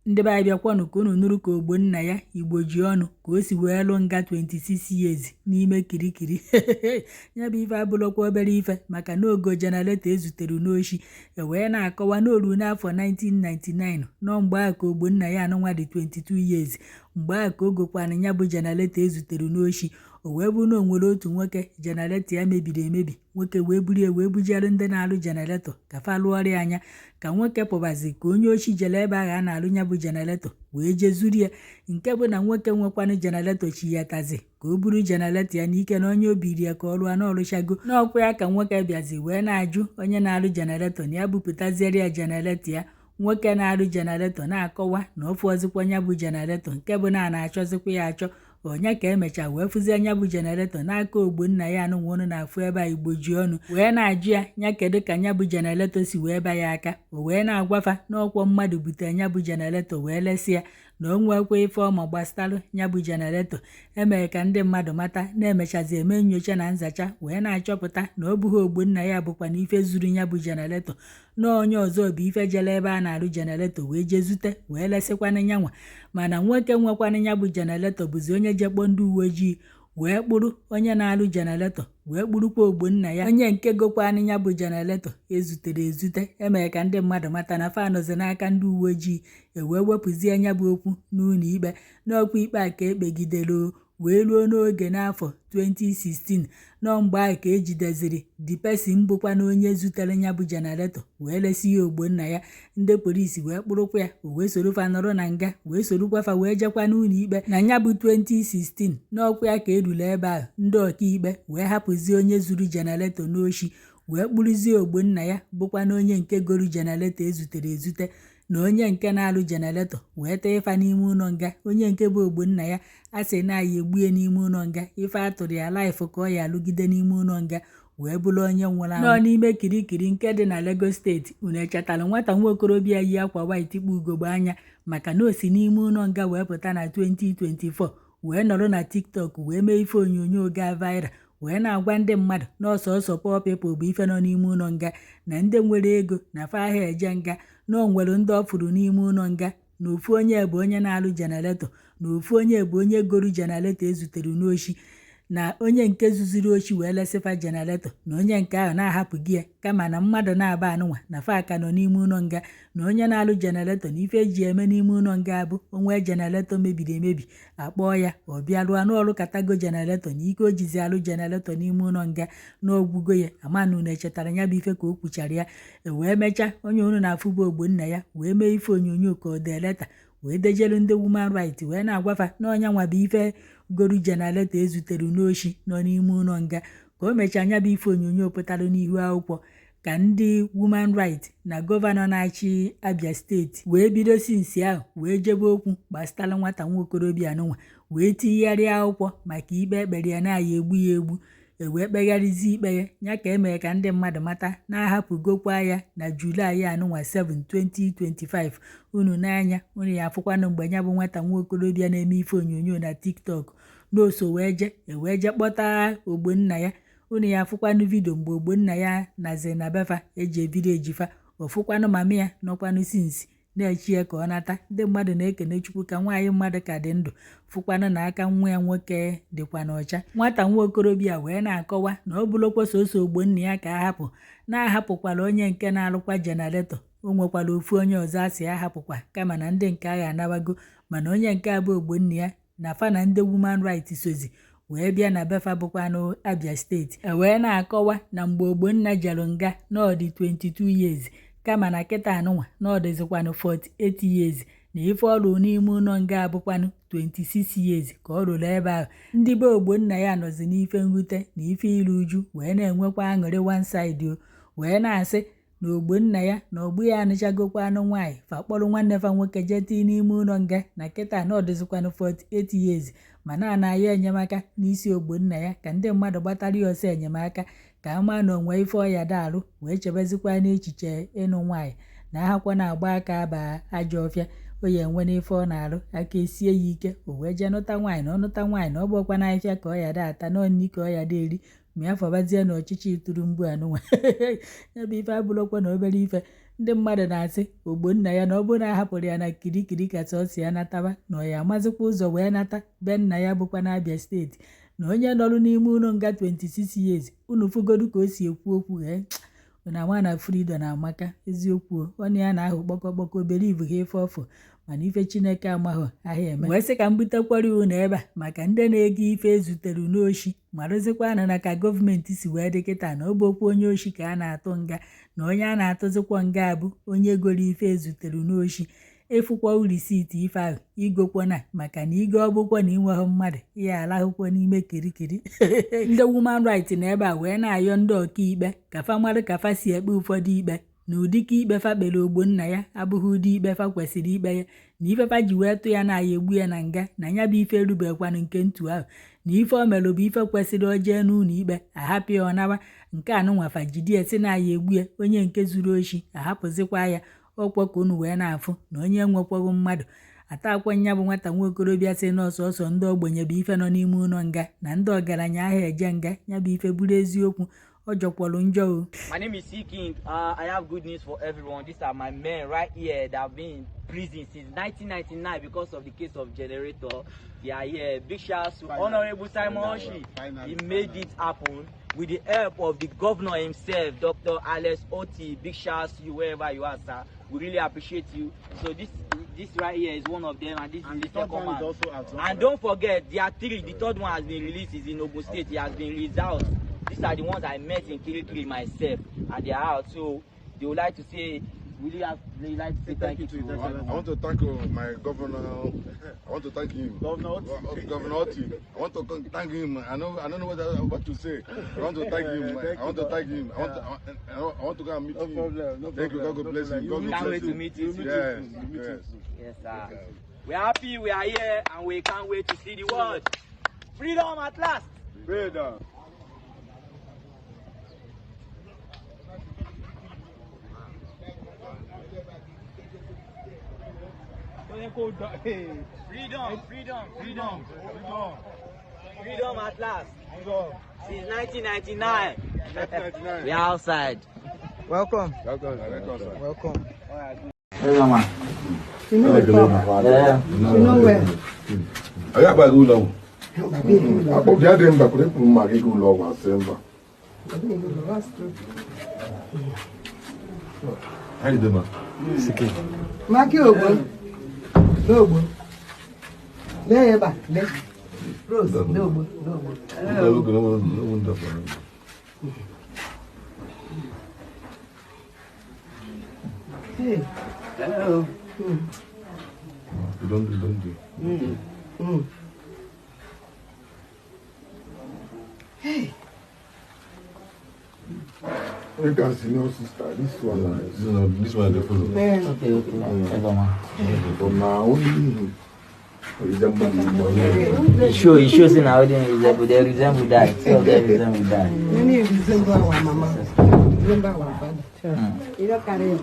Ndị be anyị, bịakwanụ ka unu nụrụ ka Ogbonnaya Igbo ji ọnụ ka o si wee lụ nga 26 years n'ime Kirikiri. Ya bụ ife abụrụkwa obere ife, maka na ogo generator ezutere n'oshi. E wee na-akọwa n'oru n'afọ 1999 nọ mgbe ahụ ka Ogbonnaya anụnwa dị 22 years, mgbe ahụ ka o gokwana ya bụ generator ezutere n'oshi. O wee bụ na o nwere otu nwoke generator ya mebiri emebi. Nwoke wee buru ya wee bujere ndị na-alụ generator ka fa lụọrọ ya anya. Ka nwoke pụbazi, ka onye oshi jere ebe ahụ a na-alụ ya bụ generator wee jee zuru ya, nke bụ na nwoke nwekwanụ generator chi ya tazi ka o buru generator ya n'ike, na onye obiri ya ka ọ rụọ na ọrụchago n'ọkwa ya. Ka nwoke bịazi wee na-ajụ onye na-alụ generator na ya bupụtaziere ya generator ya. Nwoke na-alụ generator na-akọwa na ọ fụọzikwa ya bụ generator, nke bụ na a na-achọzikwa ya achọ. Onye ka emechaa wee fụzie nya bụ generator n'aka Ogbonnaya anụnwa unu na-afụ ebe a. Igbo ji ọnụ wee na-ajụ ya, nya kedu ka nya bụ generator si wee ba ya aka? O wee na-agwafa n'ọkwọ mmadụ butere nya bụ generator wee lesị ya, na o nwekwa ife ọma gbasatalụ nya bụ generator. Emere ka ndị mmadụ mata na-emechazi eme nyocha na nzacha, wee na-achọpụta na ọ bụghị Ogbonnaya bụkwa na ife zuru nya bụ generator, na onye ọzọ bụ ife jere ebe a na-arụ generator wee jee zute wee lesịkwana nyanwa. Mana nwoke nwekwana ya bụ generator bụzi onye jekpọ ndị uwe ojii wee kpụrụ onye na-alụ generator, wee kpụrụkwa Ogbonnaya, onye nke gokwanụ ya bụ generator ezutere ezute. Emere ka ndị mmadụ mata na fa nọzi n'aka ndị uwe ojii, e wee wepụzie ya bụ okwu n'ụlọ ikpe. N'ọkwa ikpe a ka ekpegidere wee ruo n'oge n'afọ 2016, nọ mgbe ahụ ka ejideziri the person bụkwa na onye zutere ya bụ generator wee lesi ya Ogbonnaya. Ndị polisi wee kpụrụkwa ya, o wee soro fa nọrọ na nga, wee sorokwa fa wee jekwa n'ụlọ ikpe na ya bụ 2016. N'ọkwa ya ka eruru ebe ahụ, ndị ọkaikpe wee hapụzie onye zuru generator n'oshi, wee kpụrụzie Ogbonnaya bụkwa na onye nke goro generator ezutere ezute na onye nke na-alụ generator, wee tee ịfa n'ime ụlọ nga. Onye nke bụ Ogbonnaya, a sị na ya egbue n'ime ụlọ nga, ife atụrụ ya life ka ọ ya alụgide n'ime ụlọ nga, wee bụrụ onye nwụrụ anwụ nọ n'ime Kirikiri nke dị na Lagos Steeti. Unu echetara nwata nwa okorobịa yi akwa white, kpu ugogbe anya, maka na o si n'ime ụlọ nga wee pụta na 2024, wee nọrọ na TikTok wee mee ife onyonyo gaa viral, wee na-agwa ndị mmadụ na ọsọsọ poor people bụ ife nọ n'ime ụlọ nga, na ndị nwere ego na fa ahịa eje nga, na o nwere ndị ọ fụrụ n'ime ụlọ nga, na ofu onye bụ onye na-alụ generator, na ofu onye bụ onye goro generator ezutere n'oshi, na onye nke zuziri oshi wee lesịfa generator, na onye nke ahụ na-ahapụ gị ya, kama na mmadụ na-aba anụnwa na fa ka nọ n'ime ụlọ nga, na onye na-alụ generator na ife eji eme n'ime ụlọ nga bụ onwe generator mebiri emebi, akpọọ ya, ọ bịa rụọ n'ọrụ katago generator, na ike o jizi alụ generator n'ime ụlọ nga na ọgwụgo ya. Ama na unu echetara ya bụ ife ka o kwuchara ya. E wee mechaa, onye unu na-afụ bụ Ogbonnaya wee mee ife onyonyo ka ọ dee letter wee dejelu ndị woman right, wee na-agwafa na ọnya nwa bụ ife goru generator ezutere n'oshi nọ n'ime ụlọ nga. Ka o mechaa anya bụ ife onyonyo pụtara n'ihu akwụkwọ, ka ndị woman right na governor na-achị Abia Steeti wee bido sinsi ahụ wee jebe okwu gbasatara nwata nwa okorobịa anụnwa, wee tigharịa akwụkwọ maka ikpe ekpere ya na-aya egbu ya egbu. E wee kpegharịzi ikpe ya. Ya ka emere ka ndị mmadụ mata na-ahapụgokwa ya na Julaị anụnwa 7, 2025. Unu n'anya unu ya afụkwanụ mgbe ya bụ nwata nwa okorobịa na-eme ife onyonyo na TikTok n'oso wee je ewee je kpọta Ogbonnaya. Unu ya afụkwanụ video mgbe Ogbonnaya nazi na befa eji ebiri ejifa, ofụkwanụ mama ya nọkwanụ sinsi na-echi ya ka ọ nata. Ndị mmadụ na-ekene Chukwu ka nwaanyị mmadụ ka dị ndụ, fụkwanụ na aka nwa ya nwoke dịkwa n'ọcha. Nwata nwa okorobịa wee na-akọwa na ọ bụrụkwa soso Ogbonnaya ka a hapụ, na-ahapụkwala onye nke na-alụkwa generator. O nwekwara ofu onye ọzọ a sị ahapụkwa, kama na ndị nke agha anabago, mana onye nke a bụ Ogbonnaya na fa na ndị woman right sozi wee bịa na befa bụkwanụ Abia Steeti. E wee na-akọwa na mgbe Ogbonna jere nga na ọ dị 22 years, kama na kịta anụnwa na ọ dịzikwanụ 48 years, na ife ọ rụrụ n'ime ụlọ nga abụkwanụ 26 years ka ọ rụrụ ebe ahụ. Ndị be Ogbonnaya nọzi n'ife mwute na ife iru uju, wee na-enwekwa aṅụrị one side o, wee na-asị na Ogbonnaya na ọgbụ ya anụchagokwa anụ nwaanyị, fa kpọrọ nwanne fa nwoke jee tii n'ime ụlọ nga, na kịta na ọ dịzikwanụ 48 years, ma na-ana ya enyemaka n'isi Ogbonnaya ka ndị mmadụ gbatara ya ọsọ enyemaka, ka a maa na onwe ife ọya darụ, wee chebezikwa n'echiche ịnụ nwaanyị, na ahakwa na-agba aka aba ajọ ọfịa. O ya enwe n'ife ọ na-arụ aka esie ya ike, o wee jee nụta nwaanyị, na ọ nụta nwaanyị, na ọ bụkwa n'ahịfịa ka ọ ya da ata, nọọ nni ka ọ ya da eri, ma ya fọbazie na ọchịchị tụrụ mgbu anụnwa. Ya bụ ife abụrụkwa na obere ife. Ndị mmadụ na-asị Ogbonnaya na ọ bụrụ na a hapụrụ ya na Kirikiri ka sọsọ ya nataba, na ọ ya amazikwa ụzọ wee nata be nna ya bụkwa n'Abia Steeti, na onye nọrụ n'ime ụlọ nga 26 years. Unu fụgodu ka o si ekwu okwu. Ee, unu ama na freedom amaka eziokwu. Ọnụ ya na-ahụ kpọkọkpọkọ, believe ha ife ọfụ, mana ife Chineke amaghọ ahịa eme. Wee sị ka m butekwara unu ebe a maka ndị na-ego ife ezutere n'oshi, marụzikwanụ na ka gọọmenti si wee dị kịta, na ọ bụ okwu onye oshi ka a na-atụ nga, na onye a na-atụzikwa nga bụ onye goro ife ezutere n'oshi. Ịfụkwa receipt ife ahụ igokwana, maka na igo ọbụkwa na inweghị mmadụ ya alahụkwa n'ime Kirikiri. Ndị woman right na ebe a wee na-ayọ ndị ọkaikpe ka fa mara ka fa si ekpe ụfọdụ ikpe, na ụdịka ikpe fa kpere Ogbonnaya abụghị ụdị ikpe fa kwesịrị ikpe ya, na ife fa ji wee tụ ya na ya egbu ya na nga, na ya bụ ife erubekwanụ nke ntu ahụ, na ife o mere bụ ife kwesịrị o jee n'ụlọ ikpe ahapụ ya ọnawa. Nke anụnwafa jide si na ya egbu ya, onye nke zuru oshi ahapụzikwa ya. Ọkwa ka unu wee na-afụ na onye nwekwaghị mmadụ atakwa nya bụ nwata nwaokorobịa si na ọsọsọ ndị ogbenye bụ ife nọ n'ime ụlọ nga, na ndị ọgaranya ahụ eje nga. Ya bụ ife bụrụ eziokwu, ọ jọkwọrọ njọ o. My name is C King. I have good news for everyone. These are my men right here that have been in prison since 1999 because of the case of generator. They are here. Big shout to Honorable Simon Oshi. He made it happen with the help of the governor himself, Dr. Alex Otti. Big shout to you wherever you are, sir. We really appreciate you. So this right here is one of them, and this And is the the third second one is one. also at And don't forget, there are three. The third one has been released. Is in Ogun State. He has been released out. These are the ones I met in Kirikiri myself, and they are out. So they would like to say, really have, they like to say thank you to His Excellency. I want to thank my governor. I want to thank him. Governor Otti. Governor Otti. I want to thank him. I don't know what to say. I want to thank him. Thank I want you, to thank him. I want to, I want to go and meet No him. problem. No Thank you. problem. God No bless problem. you. God You Can't bless wait to you. meet you. You meet Yes. him soon. You meet him Yes. soon. Yes, sir. We are happy we are here, and we can't wait to see the world. Freedom at last. Freedom. Freedom, freedom, freedom, freedom at last. Since 1999, we are outside. Welcome. Welcome, sir. Welcome. You know the talk. You know well. Anyị agbaghị ụlọ ọgwụ. Akpọ bịa dị mba kwuru ekwuru mma gị ụlọ ọgwụ asị mba. That's true. How you doing, ma? Maki ogbo. N'ogbo. Lee ebe a. Lee. Rose, n'ogbo, n'ogbo. Ụlọ ọgwụ. Hey. Hello. You don't do, you don't do. Hey. You can see no sister. This one, this one, they follow. Man. Okay. Hello, ma. But now only him resemble him. It shows in our audience resemble, they resemble that. Two of them resemble that. Many resemble our mama. Resemble our father. You don't carry him.